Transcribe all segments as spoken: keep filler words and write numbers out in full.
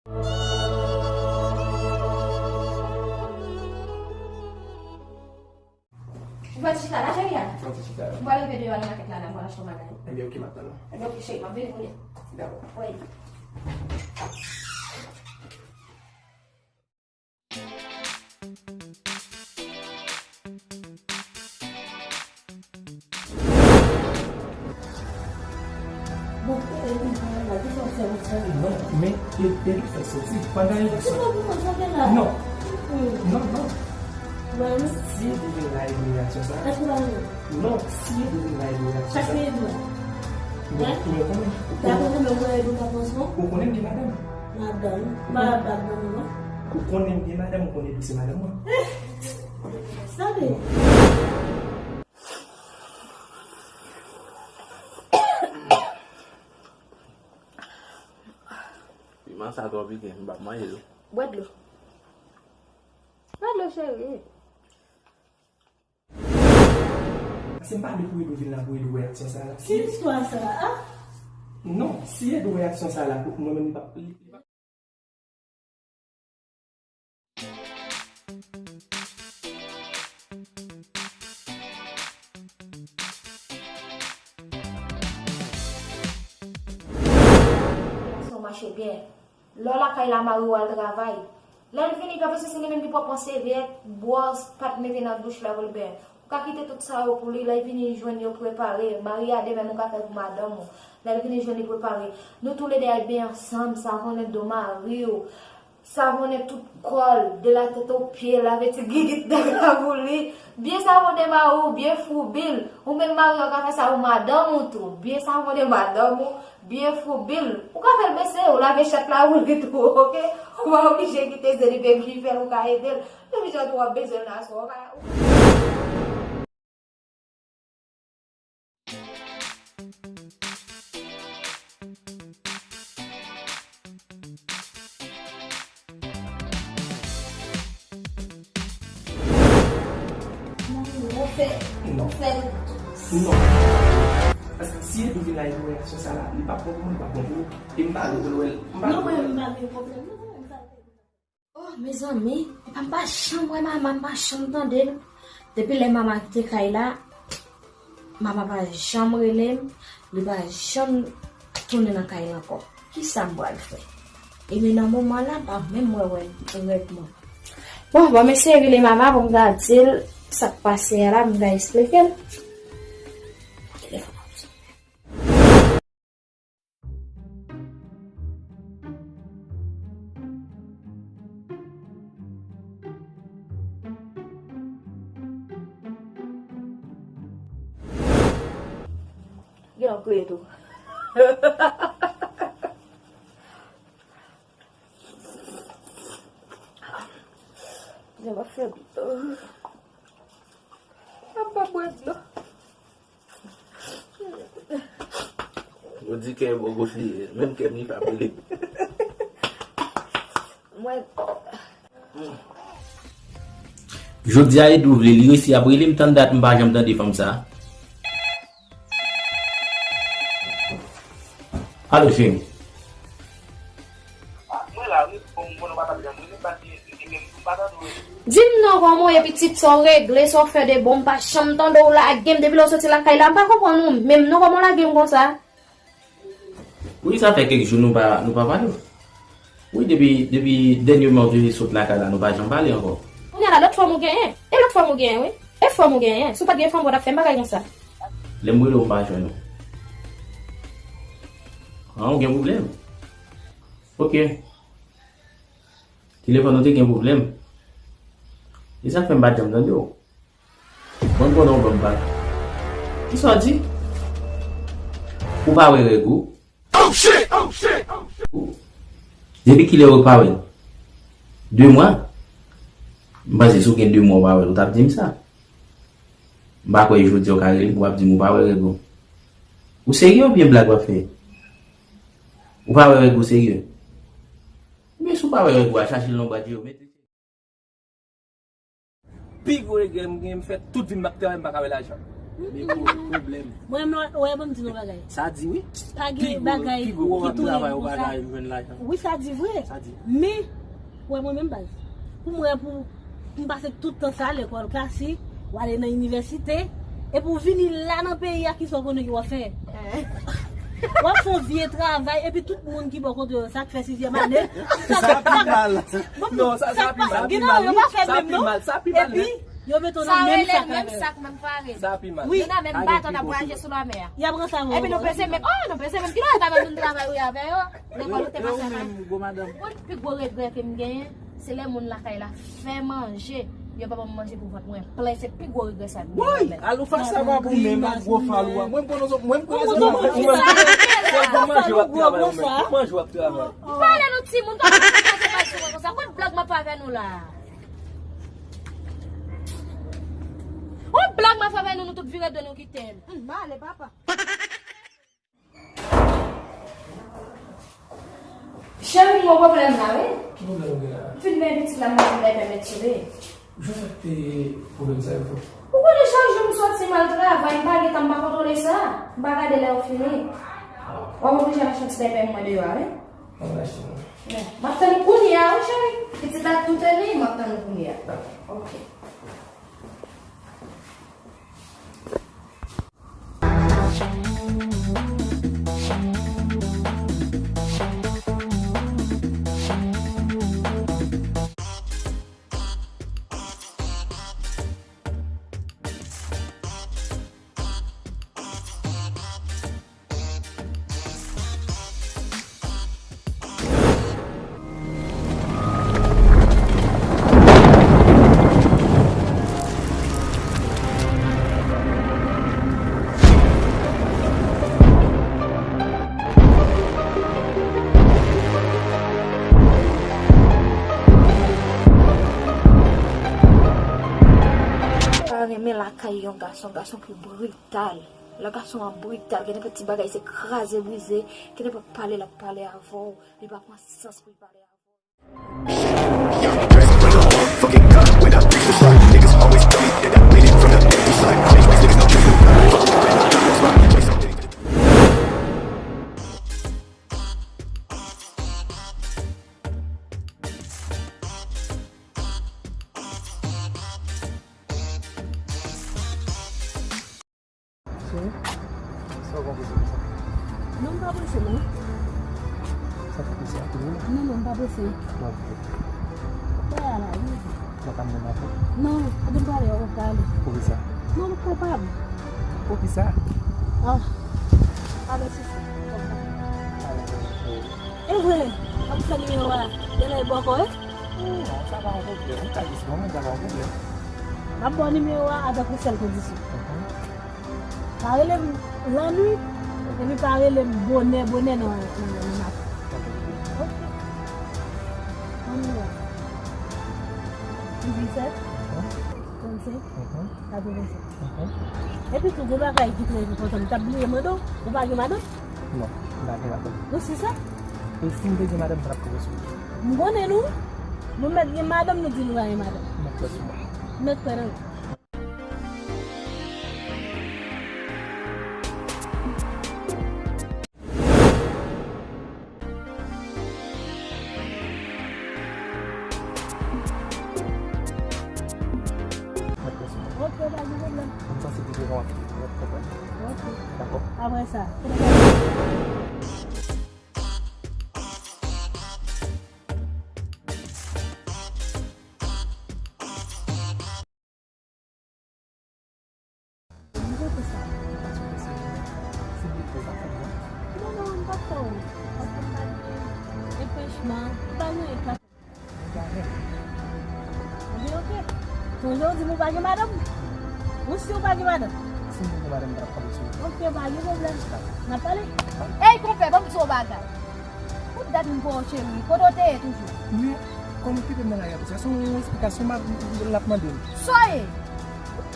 Ou fè ti chita la, cheri a? Fè ti chita la. Mwen leve deyò nan makèt la, la, mwen achte yon bagay. Ebyen, oke, m ap tann ou. Ebyen, oke, cheri, m ap vini kounye a. Dakò. Wi. Bon, e, e, e, e, kisa w fè, w fè? Non, men, e, e, fè soti. Pandan e, soti. Non, non, non. Si Edou vin la, e, reyaksyon sa. Non, si Edou vin la, e, reyaksyon sa. Ou konnen, ou konnen m gen madanm. Madanm, pa, pa madanm, non. Ou konnen m gen madanm, ou konnen Edou se madanm mwen. Sa de. Piman sa twò pike, m p ap manje l. Bwè dlo. Bwè dlo, cheri. Paske m pa vle pou Edou vin la pou Edou wè aksyon sa la. Ki istwa sa a? Non, si Edou wè aksyon sa la, pou mwen menm li pa, li, li pa. Relasyon mache byen. Lè w lakay la, mari w al travay. Lè l vini, pa panse se li menm ki pral pran sèvyèt, bwòs, pa t mete nan douch la pou l benyen. Ou ka kite tout sa yo pou li, lè l vini, li jwenn yo prepare. Mari a de menm ou ka fè pou madanm ou. Lè l vini, jwenn li prepare. Nou toulede al benyen ansanm, savonnen do mari w. Savonnen tout kò l, de la tèt o pye, lave ti gigit nèg la pou li. Byen savonnen mari w, byen foubi l. Ou menm mari w ka fè sa pou madanm ou tou. Byen savonnen madanm ou, byen foubi l. Ou ka fè l bese, ou lave chat la pou li tou, oke? Ou pa oblije kite se li menm ki fè l, ou ka ede l. Menm jan tou w ap bezwen l nan aswè, ou ka, ou ka. Ou fè, ou fè. Non. Paske si Edou vin la, Edou wè aksyon sa la, li p ap bon pou mwen, li p ap bon pou ou. E m pa vle pou l wè l. M pa vle pou l wè l. Non, mwen, m pa gen pwoblèm, non, mwen, m pa vle. Oh, mezanmi, m pa janm wè mama, m pa janm tande l. Depi lè mama kite kay la, mama pa janm rele m, li pa janm tounen nan kay la ankò. Kisa m pral fè? E men nan moman la, m pa menm wè, wè rèv mwen. Bon, bon, m eseye rele mama pou m ka di l sa k pase a la, m ka esplike l. Telefòn ap sonnen. Gen lòt kriye tou. Gen lòt fè. Apa bwè dlo. Yo di kè bò goch li ye, menm kè m li pa brile. Mwen. Jodi a Edou vle, li resi ap rele m, tann dat m pa janm tande fanm sa. Alo, cheri. Ah, mwen la, wi. Bon, mwen pa t ap janm rele, paske li menm tou pa tande w. Di m non, kòman w ye, pitit, sa w regle, sa w fè de bon, m pa janm tande w lage m depi lè w soti lakay la, m pa konprann ou menm non, kòman w lage m konsa? Wi, sa fè kèk jou nou pa, nou pa pale. Wi, depi, depi dènyèman w te sot lakay la, nou pa janm pale ankò. Kounye a la, lòt fanm ou genyen. E lòt fanm ou genyen, wi. E fanm ou genyen. Si w pa t gen fanm, ou pa t ap fè m bagay konsa. Lè m rele w, m pa jwenn ou. An, ou gen pwoblèm? Ok. Telefòn ou te gen pwoblèm. E sa k fè m pa t janm tande w. Bon, bon, non, bon, bak. Kisa w di? Ou pa wè règ ou? Oh, shit! Oh, shit! Oh, shit! Depi kilè ou pa wè l? De mwa? M panse si w gen de mwa ou pa wè l, ou t ap di m sa. M pa kwè jodi a w ka rele m, w ap di m ou pa wè règ ou. Ou serye oubyen blag w ap fè? Ou pa wè règ ou serye? Men si w pa wè règ ou a, chache l nan bwat yo, mete. Pi gwo regrè m gen, m fè tout vi m m ap travay, m pa ka wè lajan. Men pou pwoblèm. Mwen menm, wè, ban m di nou bagay. Sa di wi. Pa gen bagay ki tounen m konsa. Wi, sa di vre. Sa di. Men, wè, mwen menm baz. Pou mwen, pou, pou m pase tout tan sa, lekòl klasik, w ale nan inivèsite, epi w vini la nan peyi a, kisa w konnen ki w ap fè? W ap fè yon vye travay, epi tout moun ki bò kote w, sa k fè sizyèm ane. Sa pi mal. Non, sa, sa pi mal. Gen nan yo pa fè menm non. Sa pi mal. Epi, yo mete w nan menm sak avè l. Sa rele menm sak, menm farine. Sa pi mal. Wi. Yo nan menm bato n ap vwayaje sou lanmè a. Y ap ranse avè w. Epi nou peze menm, oh, nou peze menm. Ki lè w ta menm vin travay wi avè yo? Lekòl ou te pase menm. Pi gwo regrè ke m genyen, se lè moun lakay la fè manje, yo pa ban m manje pou vant mwen plen, se pi gwo regrè sa m genyen. Woy, Aloufa, sa pa pou menm ak gwo fal ou a. Mwen m konnen ou, mwen m konnen ou menm. Sèl pou manje w ap travay ou menm. Pou manje w ap travay. Pale nou timoun, kòman nou pase mal sou mwen konsa? Kot blag m ap fè avè nou la? Yon blag m ap fè avè nou, nou tout vire do nou kite m. M ale, papa. Cheri, m gen yon pwoblèm la, wi. Ki pwoblèm ou gen la? M fin benyen pitit la, m pa gen daypè met sou li. Jan sa k te pwoblèm sa yo fè? Ou konnen chak jou m soti m al travay, m pa gen tan, m pa kontwole sa. M pa gade lè yo fini. W ap oblije al achte yon ti daypè pou mwen deyò a, wi. Mwen achte mwen. M ap tann ou kounye a, wi, cheri. Pitit la tou teni, m ap tann ou kounye a. Dakò. Ok. Pa renmen lakay yon gason, gason ki brital. Lè gason an brital, gen nenpòt ti bagay se kraze brize, gen nenpòt pale l ap pale avè w, li pa pran sans pou l pale avè w. Fucking gun when I reach the spot. Niggas always tell me that I made it from the east side. Change these niggas, no truth. Fuck with the gun, fuck with the gun. Chase something. Cheri, sa w konn poze konsa? Non, m pa prese, non. Sa fè prese a, tou? Non, non, m pa prese. Bon, ok. Ou pa la, wi. Mwen pa menm avè w. Non, ou te pale, ou pale. Poukisa? Non, m kapab. Poukisa? Ah, avè sisi. Avè sisi. E vre, ap fè nimewo a, genlè bò kò, wi? Non, sa pa yon pwoblèm. Ou ka jis ban mwen, sa pa yon pwoblèm. M ap ba w nimewo a avèk yon sèl kondisyon. Mhm. Pa rele m lannwit, epi pa rele m bonè, bonè nan, nan, nan maten. Ok. Ban m nimewo a. Disèt, mhm, trannsenk, mhm, katrevennsèt. Mhm. Epi tou, gen bagay ki trè enpòtan, m t ap bliye mande w, ou pa gen madanm? Non, m pa gen madanm. Ou si sa? E si m te gen madanm, m pa t ap kanpe sou ou. M konnen nou. Nou mèt gen madanm, nou di nou pa gen madanm. M mèt kwè sou mwen. M mèt kwè nan ou. Mèt pran sou mwen. Ok, pa gen pwoblèm. M sanse diferan avèk ou, w ap konprann. Ok. Dakò? Apre sa. Mwen te sa. Silvouplè, pa fè m non. Non, non, m p ap fè w. Paske m pa gen enpechman, m pa gen anyen k ap fè m. Mwen pa gen. Ebyen, ok. Sonje w di m ou pa gen madanm? Ou si w pa gen madanm? Si m te gen madanm, m t ap kanpe sou ou. Ok, pa gen pwoblèm. N ap pale. Ey, konpè, ban m di w yon bagay. Pou dat m pa wè w, cheri, kote w te ye toujou? Men, kòman w kite m nan lari a konsa? Se yon esplikasyon m ap, l ap mande m. Sa w ye?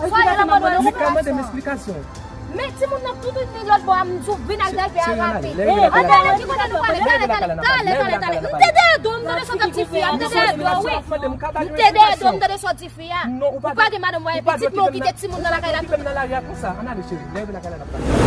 Sa w ye, l ap mande w esplikasyon? Li ka mande m esplikasyon. Men timoun nan tout vini lòt bò a, m di w vin ak daypè a rape. Ann ale, ki kote nou prale? Vin ale, talè, talè, talè, talè. M te dèyè do w, m tande sa w t ap di. Fi a, m te dèyè do, wi. M te dèyè do, m tande sa w di fi a. Ou pa gen madanm, w pa gen pitit, men w kite timoun nan lakay la. Kite m nan lari a konsa. Ann ale, cheri. Lè rive lakay la, n ap pale.